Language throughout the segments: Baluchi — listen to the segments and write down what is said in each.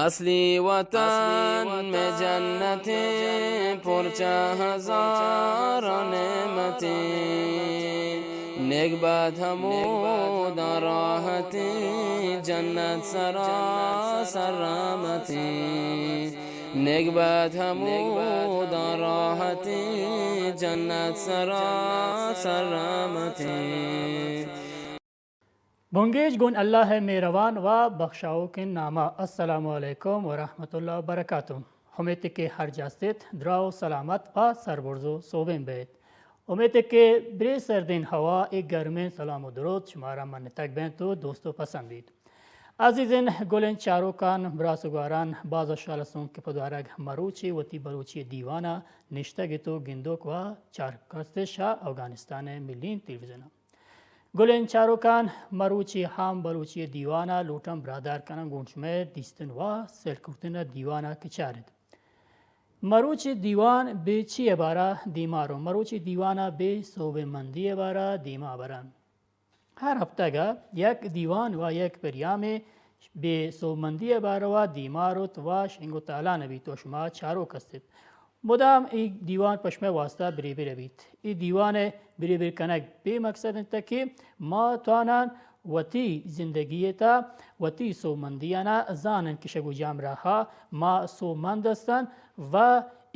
اصلی وطن میں جنتیں، پرچہ ہزار نعمتیں، نیک بد ہموداں راحتیں، جنت سراسر رحمتیں، نیک بد ہموداں راحتیں، جنت سراسر رحمتیں۔ بنگیج گون اللہ ءِ مہروان و بخشاؤکیں ناما۔ السلام علیکم و رحمت اللہ و برکاتہ۔ امیت کہ ہر جا است، دراہ و سلامت و سربرز و سوبین بیت۔ امیت کہ برے سردین ہوا، اے گرمین سلام و درود شمارا منتگ بینت و دوست و پسند بیت۔ عزیزین گلین چاروکان، براس و گواران، باز وشحال استوں کہ پدوارگ مروچی وتی بلوچی دیوانا نشتگ ات و گندوک و چارکست شہ افغانستان ملین تلویزیون۔ گلین چاروکان، مروچی ہم بلوچی دیوانا لوٹاں برادار کناں گون شمئے دیستن و سیل کرتن دیوانا کہ چارت۔ مروچی دیوان بے چی بارا دیما رو، مروچی دیوانا بے سوبمندی بارا دیما برن۔ ہر ہفتگا یک دیوان و یک پریامے بے سوبمندی باروا دیما روت و شنگ و تالان بیت و شما چاروک استت۔ مدام ای دیوان پہ شمئے واسطہ بریبر بیت۔ ای دیوان بریبر کنگ بے مقصد انت کہ ما توانان وتی زندگی تا وتی سوبمندیانا زانن کہ شہ گجام راہا ما سوبمند استن و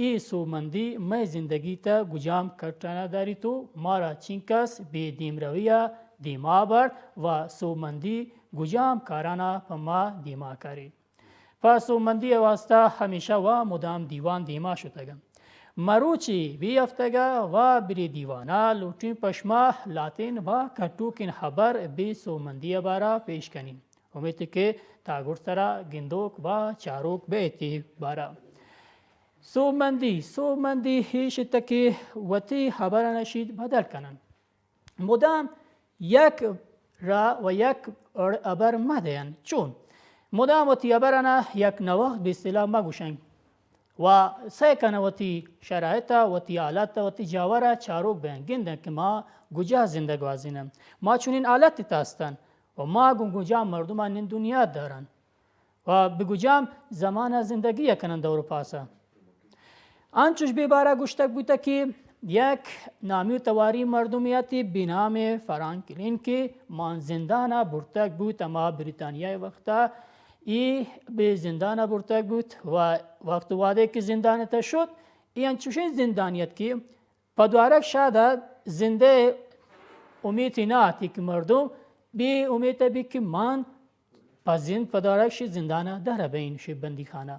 ای سوبمندی مئے زندگی تا گجام کٹانا داریت و مارا چنکس بے دیمرویا دیما برد و سوبمندی گجام کارانا پہ ما دیما کاری۔ پہ سوبمندی ءِ واسطہ ہمیشہ و مدام دیوان دیما شتگ انت۔ مروچی بے ہفتگا و برے دیوانا لوٹیں پہ شما لاتین و کٹوکین ہبر بے سوبمندی ءِ بارا پیش کنیں۔ امیت کہ تاگرد سرا گندوک و چاروک بیت ای بارا۔ سوبمندی، سوبمندی ایش انت کہ وتی ہبرانا شید بدل کنن۔ مدام یک را و یک ہبر مہ دئین۔ چون؟ مدام وتی ہبرانا یک نوخت بہ اصطلاح مہ گوشن و سعی کنن وتی شرائطا، وتی حالتا، وتی جاورا چاروک بئین، گندن کہ ما گجا زندگ گوازینن، ما چونین حالتے تا استن و ما گوں گجام مردمان نند و نیاد دارن۔ و بہ گجام زمانا زندگی کنن دور و پاسا۔ انچوش بے بارا گوشتگ بوتگ کہ یک نامی و تواری مردمے اتی بہ نام فرانکلین کہ مان زندانا برتگ بوت، ہما بریتانیا وقتا ای بہ زندانا برتگ بوت و وقت وہدے کہ زندان تا شت، ای انچوشیں زندانی ات کہ پدوارگ شادا زندے امیتے نہ اتی کہ مردم بے امیت بی کہ مان پہ زند پدوارگ شی زندانا در بئین شی بندی خانہ۔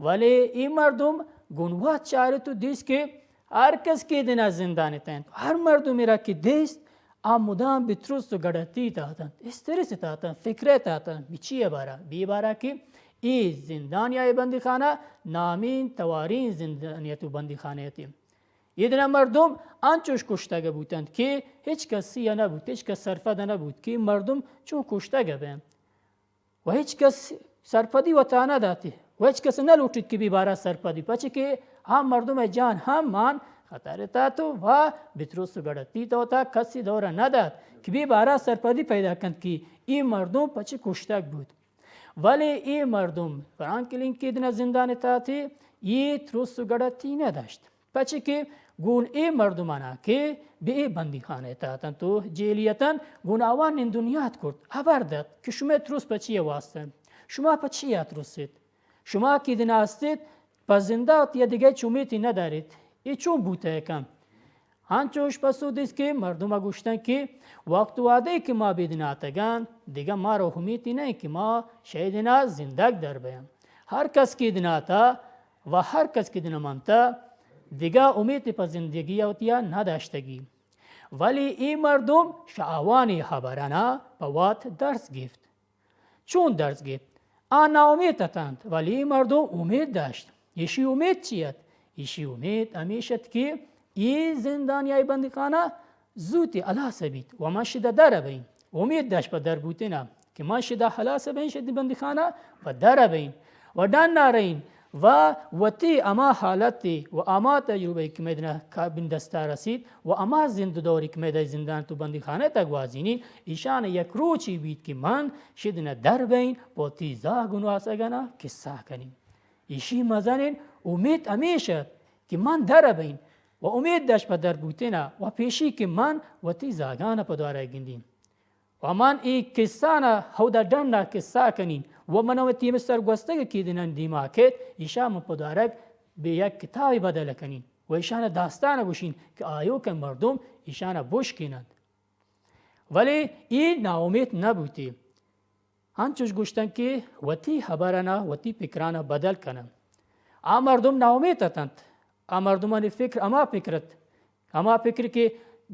ولی ای مردم گون وت چارت و دیست کہ ہر کس کہ دنا زندان اتنت، ہر مردمی را کہ دیست، آ مدام بہ ترس و گڑتی تا اتنت، استرس تا اتنت، فکر تا اتنت، بہ چی بارا؟ بہ بارا کہ ای زندان یا ای بندی خانہ نامین توارین زندانیت و بندی خانہ اتی۔ اے دنا مردم انچوش کشتگ بوتنت کہ ہچ کسی نہ بوت، ہچ کس سرپد نہ بوت کہ مردم چون کشتگ بنت۔ و ہچ کس سرپدی وتا نہ داتی و ہچ کس نہ لوٹیت کہ بہ بارا سرپدی، پچے کہ آ مردم جان ہم مان خطر تا تو و بہ ترس و گڑتی تو تا کسی دور نہ دات کہ بہ بارا سرپدی پیدا کنت کہ ای مردم پچے کشتگ بوت۔ ولی ای مردم فرانکلین کہ دنا زندان تا تی، ای ترس و گڑتی نہ داشت۔ پچے کہ گون اے مردمانا کہ بہ اے بندیخانہ ء تہ اتنت و جیلی اتنت، گون آوان نند و نیاد کرت، ہبر دات کہ شمئے ترس پہ چی ء واستہ انت؟ شما پہ چی ء ترس ایت؟ شما کہ دنا است ایت، پہ زندہ ات یا دگہ ہچ امیتے نہ داریت؟ اے چون بوتہ کنت؟ ہنچوش پسو دیست کہ مردم ء گوشتن کہ وقت وہدے کہ ما بہ دنا اتگن، دگہ مارا امیتے نہ انت کہ ما شہ اے دنا زندگ در بیان۔ ہر کس کہ دنا اتہ، و ہر کس کہ دنا منتہ، دگہ امیتے پہ زندگی ء وتیا نہ داشتگی۔ ولی اے مردم شہ آوانی ہبرانا پہ وت درس گپت۔ چون درس گپت؟ آ ناامید اتنت، ولی اے مردم امید داشت۔ ایشی امید چی ات؟ ایشی امید ہمیش ات کہ اے زندان یا اے بندیخانہ زوتی ہلاس بیت و من شدا در بئین۔ امید داشت پہ در بوتنا کہ من شدا ہلاس بئین، شدی بندیخانہ و در بئین و ڈن نارئین و وتی ہما حالت و ہما تجربہ کہ مئے دنا بندستا رسیت و ہما زند و دور کہ مئے دای زندان تو بندیخانہ تا گوازینین، ایشان یک روچی بیت کہ من شدنا در بین پہ وتی زاگ و نواسگانا قصہ کنین۔ ایشی مزنین امید ہمیش ات کہ من در بین و امید داشت پہ در بوتنا و پیشی کہ من وتی زاگانا پہ دوارا گندین۔ و من ای قصہ نا ہمودا ڈن نا قصہ کنین و من وتی ہمے سرگوستگ کہ دنن دیما کیت، ایشا من پہ دوارگ بہ یک کتابے بدل کنین و ایشانا داستان گوشین کہ آیوکیں مردم ایشانا بشکیننت۔ ولی ای ناامیت نہ بوتی۔ انچوش گوشتن کہ وتی ہبرانا، وتی فکرانا بدل کنن۔ آ مردم ناامیت اتنت۔ آ مردمانی فکر ہما فکر ات، ہما فکر کہ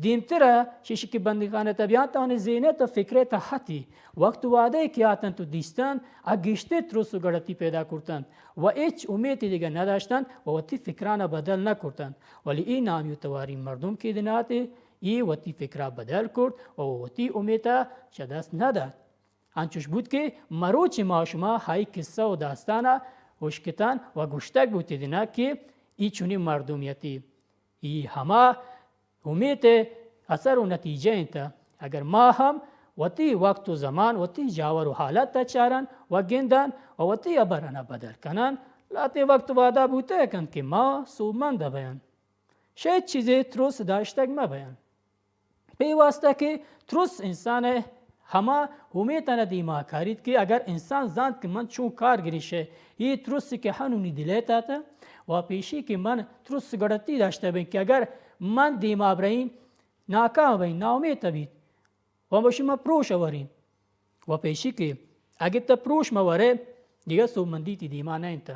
دیمترا شیشی کہ بندیخانہ تا بیان تا آنی ذہن تا فکر تا ہتی۔ وقت وعدہ کہ آتنت و دیستن، آ گیشتر ترس و گڑتی پیدا کرتنت و ہچ امیتی دیگہ نداشتنت و وتی فکرانا بدل نکرتنت۔ ولی ای نامی و تواری مردم کہ دناتے، ای وتی فکرا بدل کرت و وتی امیتا چہ دست ندات۔ انچوش بوت کہ مروچی ما شما ہائی قصہ و داستانا اشکتن و گوشتگ بوتی دنا کہ ای چنین مردمیتی۔ ای ہما امیت اثر و نتیجہ انت۔ اگر ما ہم وتی وقت و زمان، وتی جاور و حالت چارن و گندن و وتی ہبرانا بدل کنن، لہتیں وقت وعدہ بوتہ کنت کہ ما سوبمند بیان۔ شہ ہچ چیزے ترس داشتگ مہ بیان۔ پہ واسطہ کہ ترس انسان ہما امیتانا دیما کاریت کہ اگر انسان زانت کہ من چون کار گریشہ، ای ترس کہ ہنونی دلے تات و پیشی کہ من ترس گڑتی داشتہ بین کہ اگر من دیما برین، ناکام بین، ناامیت بیت و بشی من پروش ورین و پیشی کہ اگہ تا پروش مہ ورے، دیگہ سوبمندی تی دیما نہ انت۔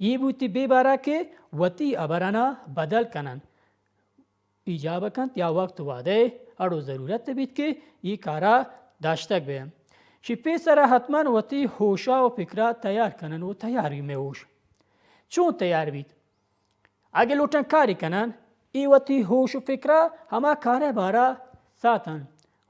ای بوتی بے بارا کہ وتی ہبرانا بدل کنن۔ ایجاب کنت یا وقت وعدہ اڑ و ضرورت بیت کہ ای کارا داشتگ بہ۔ شی پیسرا حتماً وتی ہوشا و فکرا تیار کنن و تیار بی مئے ہوش۔ چون تیار بیت؟ اگہ لوٹن کاری کنن، ای وتی ہوش و فکرا ہما کارے بارا ساتن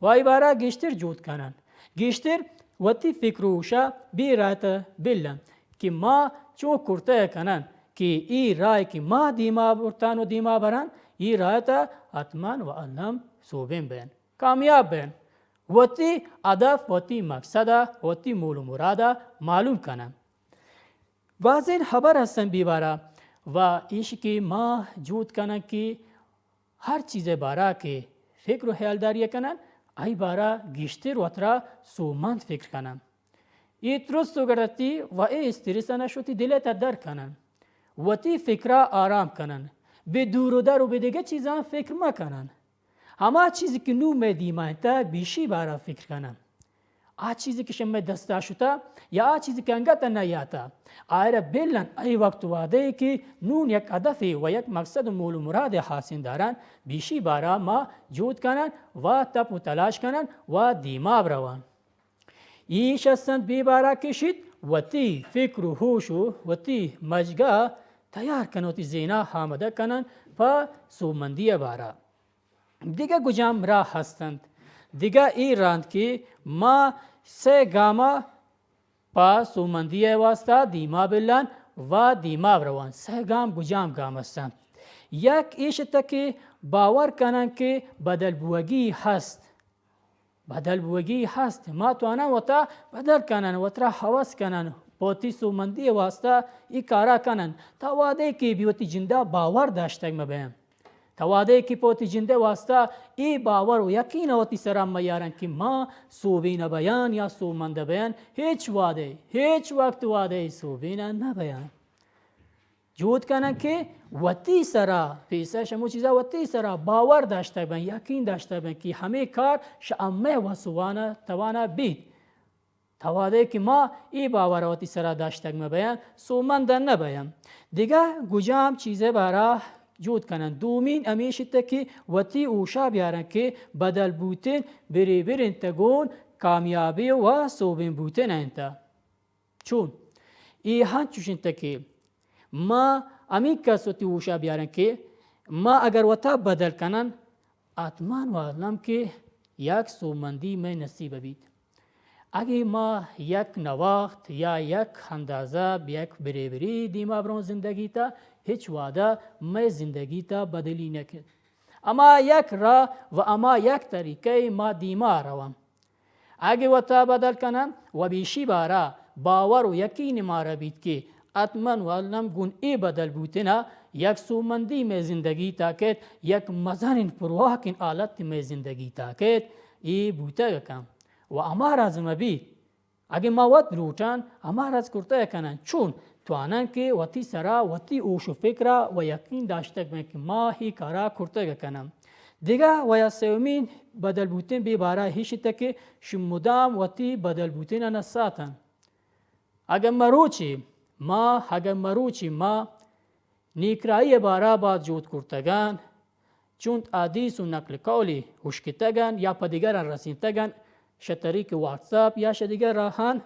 و ای بارا گیشتر جہد کنن۔ گیشتر وتی فکر و ہوشا بے راہ تا بلن کہ ما چون کرتہ کنن کہ ای راہ کہ ما دیما برتن و دیما برن، ای راہ تا حتماً و الم سوبین بین، کامیاب بین، وتی ہدف، وتی مقصدا، وتی مول و مرادا معلوم کنن۔ بازین ہبر ہستن بے بارا و ایش کہ ما جہد کنن کہ ہر چیزے بارا کہ فکر و خیالداری کنن، آئی بارا گیشتر وترا سوبمند فکر کنن۔ ای ترس و گڑتی و ای استرس انا شتی دلے تا در کنن۔ وتی فکرا آرام کنن۔ بہ دور و در و بہ دگہ چیزاں فکر مہ کنن۔ ہما چیز کہ نوں مئے دیما انت، بیشی بارا فکر کنن۔ آ چیزی کہ شہ مئے دستا شتا یا آ چیزی کہ انگت نہ یاتا، آئرا بلن، ای وقت وعدہ کہ نون یک ہدفے و یک مقصد و مول و مراد حاصل دارن، بیشی بارا ما جہد کنن و تپ و تلاش کنن و دیما بروان۔ ایش ہستنت بے بارا کشیت، وتی فکر و ہوش و وتی مجگا تیار کنن، وتی ذہنا آمدہ کنن پہ سوبمندی بارا۔ دگہ گجام راہ ہستنت۔ دگہ اے رند کہ ما سئے گاما پہ سوبمندی ء واسطہ دیما بلان و دیما بروان۔ سئے گام گجام گام ہستنت؟ یک ایش تہ کہ باور کنن کہ بدل بوگی ہست۔ بدل بوگی ہست۔ ما توانان وتا بدل کنن، وترا ہوس کنن، پہ وتی سوبمندی ء واسطہ ای کارا کنن۔ تا وہدے کہ بی وتی جندا باور داشتگ مہ بیان۔ تا وہدے کہ پہ وتی جندئے واسطہ اے باور و یقین وتی سرا میارن کہ ما سوبین بیان یا سوبمند بیان، ہچ وہدے، ہچ وقت وہدے سوبین نہ بیان۔ جہد کنن کہ وتی سرا، پیسر شمو چیزا وتی سرا باور داشتگ بین، یقین داشتگ بین کہ ہمے کار شہ ہمے وس و وانا توانا بیت۔ تا وہدے کہ ما اے باور وتی سرا داشتگ مہ بیان، سوبمند نہ بیان۔ دگہ گجام چیزے بارا جہد کنن۔ دومین ہمیش انت کہ وتی ہوشا بیارن کہ بدل بوتن بریبر انت گون کامیابی و سوبین بوتن انت۔ چون؟ اے ہنچوش انت کہ ما ہمینکس وتی ہوشا بیارن کہ ما اگر وتا بدل کنن، حتماً و الم کہ یک سوبمندی مئے نصیب بیت۔ اگہ ما یک نواخت یا یک اندازہ یک بریبری دیما بروں زندگی تا، ہچ وعدہ مئے زندگی تا بدلی نہ کت۔ اما یک راہ و اما یک طریقہ ما دیما روان۔ اگہ وتا بدل کنن و بیشی بارا باور و یقین مارا بیت کہ حتماً واللم گون اے بدل بوتنا یک سومندی مئے زندگی تا کیت، یک مزنین پرواکین حالت مئے زندگی تا کیت، اے بوتگ کن و ہمارا زمہ بیت۔ اگہ ما وت لوٹن، ہما رز کرتگ کنن، چون توانن کہ وتی سرا، وتی ہوش و فکرا و یقین داشتگ بین کہ ما ہی کارا کرتگ کنن۔ دگہ و یا سیومین بدل بوتن بے بارا ہیشت کہ شی مدام وتی بدل بوتن نساتن۔ اگہ مروچی ما، اگہ مروچی ما نیکرائی بارا باز جہد کرتگن، چونت حدیث و نقل قولی ہشکتگن یا پہ دگران رسینتگن، شہ طریق واتساپ یا شہ دگہ راہان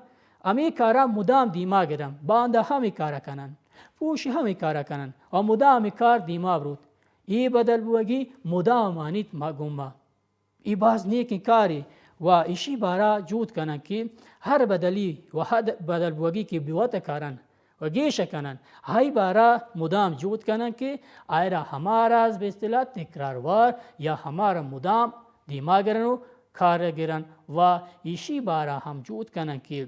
ہمے کارا مدام دیما گرن، باندا ہمے کارا کنن، پوش ہمے کارا کنن و مدام ہمے کار دیما بروت۔ اے بدل بوگی مدام مانیت ما گوما۔ ای باز نیکیں کارے و ایشی بارا جہد کنن کہ ہر بدلی و ہر بدل بوگی کہ بہ وت کارن و گیش کنن، ہائی بارا مدام جہد کنن کہ آئرا ہمارا از بہ اصطلاح تکرار وار یا ہمارا مدام دیما گرن و کار گرن و ایشی بارا ہم جہد کنن کہ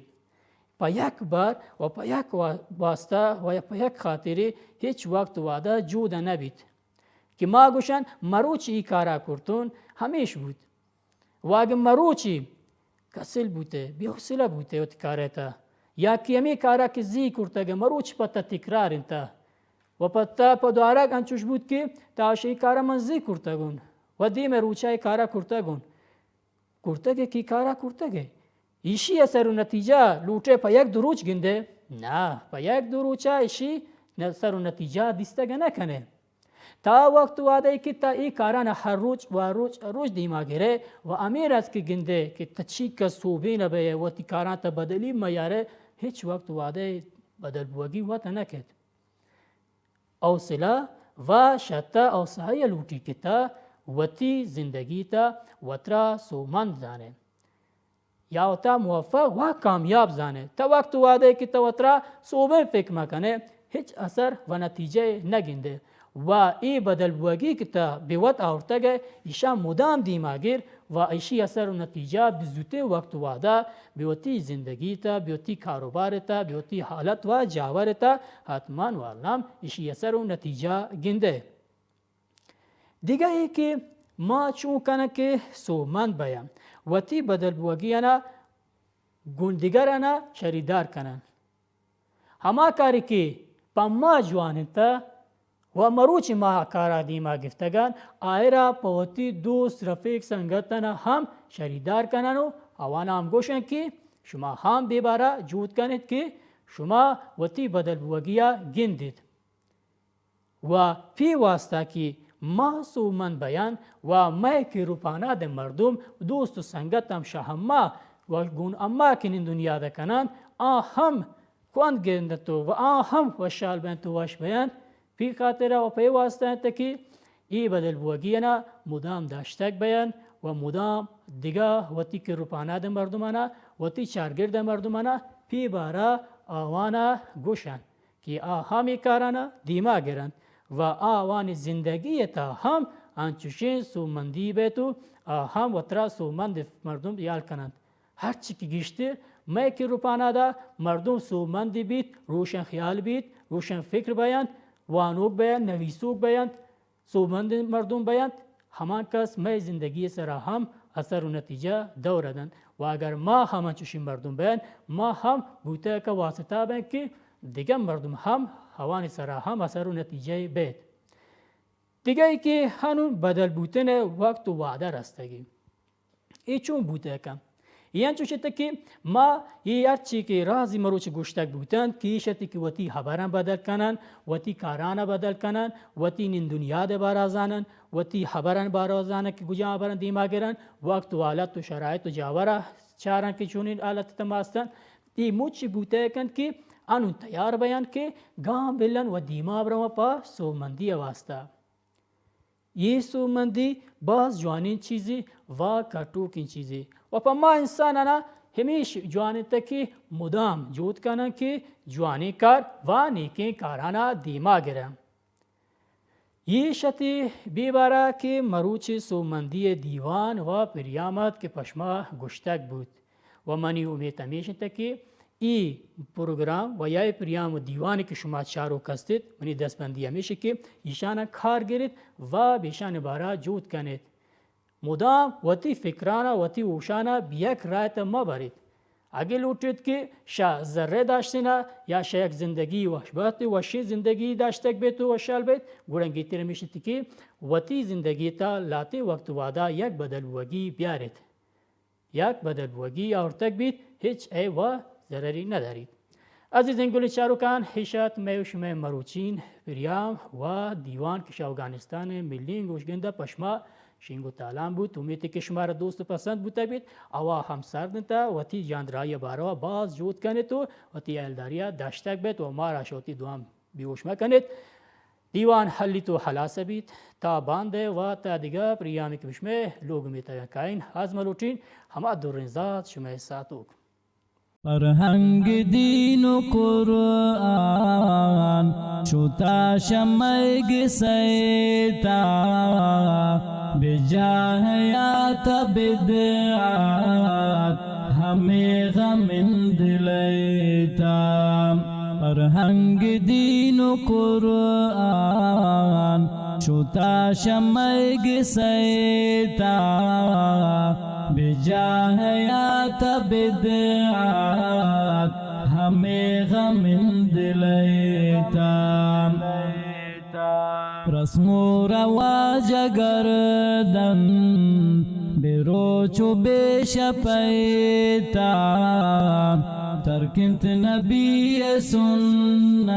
پہ یک بار و پہ یک وا-، واسطہ و یا پہ یک خاطرے ہچ وقت وعدہ جہد نہ بیت۔ کہ ما گوشن مروچ ای کارا کرتون ہمیش بوت۔ و اگہ مروچی کسل بوتے، بے حوصلہ بوتے وتی کارے تا، یا کہ ہمے کارا کہ زی کرتگ مروچ پہ تا تکرار انت و پہ تا پہ دوارگ انچوش بوت کہ تا شہ ای کارا من زی کرتگون و دیم روچا ای کارا کرتگون۔ کرتگے کہ کارا کرتگے۔ ایشی اثر و نتیجہ لوٹے پہ یک دو روچ گندے؟ نہ، پہ یک دو روچا ایشی اثر و نتیجہ دیستگ نہ کنے۔ تا وقت وعدے کہ تا ای کارانا ہر روچ و روچ، روچ دیما گرے و امیر است کہ گندے کہ تچیک سوبین بے وتی کاران تا بدلی میارے، ہچ وقت وعدے بدل بوگی وت نہ کت۔ حوصلہ و شتہ اوسائی لوٹی کہ تا وتی زندگی تا وترا سومند زانے یا وتا موفق و کامیاب زانے۔ تا وقت وعدے کہ تا وترا سوبیں فکر مکنے، ہچ اثر و نتیجہ نہ گندے و ای بدل بوگی کہ تا بہ وت آورتگے، ایشا مدام دیما گر و ایشی اثر و نتیجہ بہ زوتیں وقت وعدہ بہ وتی زندگی تا، بہ وتی کاروبار تا، بہ وتی حالت و جاور تا حتماً واللم ایشی اثر و نتیجہ گندے۔ دگہ ای کہ ما چون کنن کہ سوبمند بیان، وتی بدل بوگی انا گون دگرانا شریدار کنن۔ ہما کاری کہ پہ ما جوان انت و مروچی ما کارا دیما گفتگان، آئرا پہ وتی دوست، رفیق، سنگتانا ہم شریدار کنن و آوانا ہم گوشن کہ شما ہم بے بارا جہد کنیت کہ شما وتی بدل بوگیا گندیت۔ و پی واسطہ کہ ما سوبمند بیان و مئے کہ روپانا دے مردم، دوست و سنگت ہم شہ ہما و گون اما کہ نین دنیا دے کنن، آ ہم کند گندنت و آ ہم وشحال بینت و وش بینت۔ پی خاطرا و پی واسطہ انت کہ ای بدل بوگی انا مدام داشتگ بیان و مدام دگہ وتی کہ روپانا دے مردمانا، وتی چارگرد مردمانا پی بارا آوانا گوشن کہ آ ہم ای کارانا دیما گرنت و آوانی زندگی تا ہم انچوشیں سوبمندی بیت و آ ہم وترا سوبمند مردم یال کننت۔ ہرچی کہ گیشتر مئے کہ روپانا دا مردم سوبمندی بیت، روشن خیال بیت، روشن فکر بینت، وانوک بینت، نویسوک بینت، سوبمند مردم بینت، ہمان کس مئے زندگی سرا ہم اثر و نتیجہ دور دنت۔ و اگر ما ہم انچوشیں مردم بین، ما ہم بوتہ کہ واسطہ بین کہ دگہ مردم ہم ہوانی سرا ہم اثر و نتیجہ بیت۔ دگہ ای کہ ہنون بدل بوتن وقت و وعدہ رستگی۔ اے چون بوتہ کن؟ اے انچوش ات کہ ما اے ہرچی کہ رازی مروچ گوشتگ بوتنت کہ ایش ات کہ وتی ہبراں بدل کنن، وتی کاراں بدل کنن، وتی نین دنیا دے بارا زانن، وتی ہبراں بارا زانن کہ کجا ہبراں دیما گرن، وقت و حالت و شرائط و جاورا چارن کہ چونین حالت تما استن۔ اے مچ بوتہ کنت کہ انون تیار بیان کہ گام بلن و دیما برون پہ سوبمندی واسطہ۔ اے سوبمندی باز جوانیں چیزے و کٹوکیں چیزے و پہ ما انسانانا ہمیش جوان انت کہ مدام جہد کناں کہ جوانیں کار و نیکیں کاراناں دیما گراں۔ ایش اتی بے بارا کہ مروچی سوبمندی دیوان و پریام ات کہ پہ شما گوشتگ بوت و منی امیت ہمیش انت کہ ای پروگرام و یا ای پریام و دیوان کہ شما چاروک ہستیت، منی دستبندی ہمیش کہ ایشاناں کار گریت و بیشان بارا جہد کنیت۔ مدام وتی فکراناں، وتی ہوشاناں بہ یک راہ ء تہ مہ بریت۔ اگہ لوٹیت کہ شہ زرہ داشتن ء یا شہ یک زندگی وش بحت، وشیں زندگی داشتگ بیت و وشحال بیت، گڑا گہتر ہمیش انت کہ وتی زندگی تہ لہتیں وقت و وہدا یک بدل بوگی بیاریت۔ یک بدل بوگی آورتگ بیت، ہچ عیب و ضرری نداریت۔ عزیزیں گلیں چاروکان، ایش ات مئے و شمئے مروچین پریام و دیوان کہ شہ اوگانستان ء ملیں گوشگند ء پہ شما شنگ و تالان بوت۔ امیت کہ شمارا دوست و پسند بوتگ بیت۔ ہوا ہم سرد انت، وتی جاندراہی ء باروا باز جہد کنیت و وتی ہیالداری ء داشتگ بیت و مارا شہ وتی دعاں بیہوش مہ کنیت۔ دیوان ہلیت و ہلاس بیت۔ تا باندہ و تا دگہ پریامے کہ پہ شمئے لوگ میتگاں کائین، ہاز مہ لوٹین، ہما دریں ذات شمئے ساتوک۔ فرہنگ، دین و قرآن شتا شہ مئے گسئے تہ، بجاہ حیات بدعات ہمے غم انت دلئے تہ۔ فرہنگ، دین و قرآن شتا شہ مئے گسئے تہ، بجاہ حیات بدعات ہمے غم انت دلئے تہ۔ رسم و رواج گردن بہ روچ و بہ شپئے تہ، ترک انت نبی ء سنت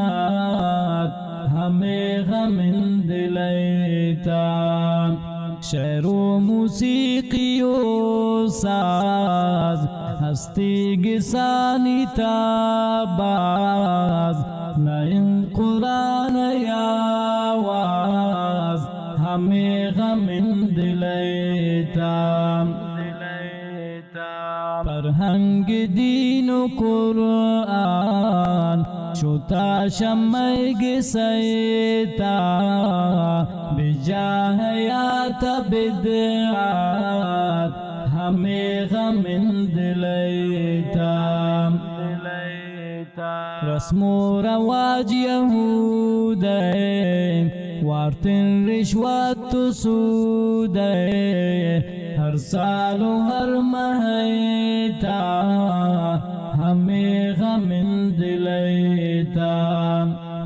ہمے غم انت دلئے تہ۔ شعر و موسیقی و ساز ہستی گسانی تہ باز، نہ انت قرآن ء آواز ہمے غم انت دلئے تہ۔ فرہنگ، دین و قرآن شتا شہ مئے گسئے تہ، بجاہ حیات بدعات ہمے غم انت دلئے تہ۔ رسم و رواج یہود ء، وارتن رشوت و سود ء، ہر سال و ہر ماہ ء تہ ہمے غم انت دلئے تہ۔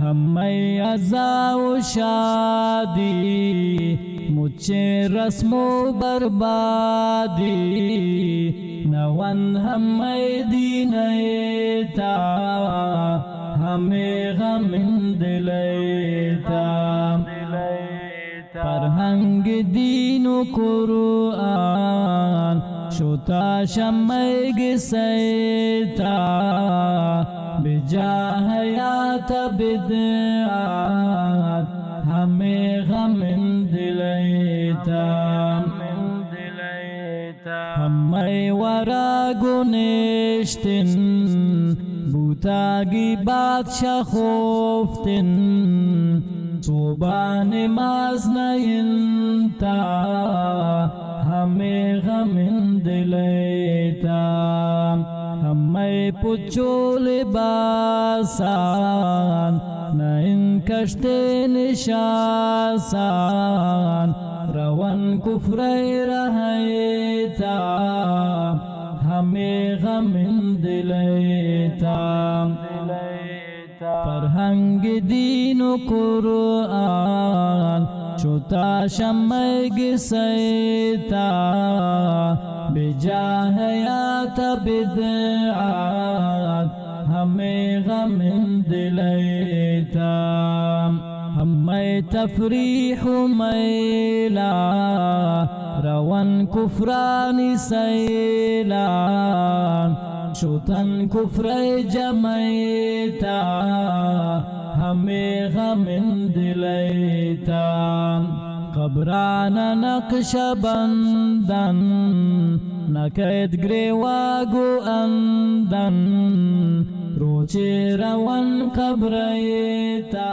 ہمے عزا و شادی مچیں رسم و بربادی، نہ انت ہمے دین ء تہ ہمے غم انت دلئے تہ۔ فرہنگ، دین و قرآن شتا شہ مئے گسئے تہ، بجاہ حیات بدعات ہمے غم انت دلئے تہ۔ ہمے ورگ و نشتن بوتگی بادشاہ خوفتن، صبح نماز نہ انت تہ ہمے غم انت دلئے تہ۔ ہمے پچ و لباسان نہ انت کشتیں نشاسان، رون کفر ء رہ ء تہ ہمے غم انت دلئے تہ۔ فرہنگ، دین و قرآن شتا شہ مئے گسئے تہ، بجاہ حیات بدعات ہمے غم انت دلئے تہ۔ ہمے تفریح و میلہ رون کفرانی سیلہ، شتن کفر ء جمع ء تہ ہمے غم انت دلئے تہ۔ قبران نقش بندن، نکیت گریواگ و اندن، روچے رون قبرے تا۔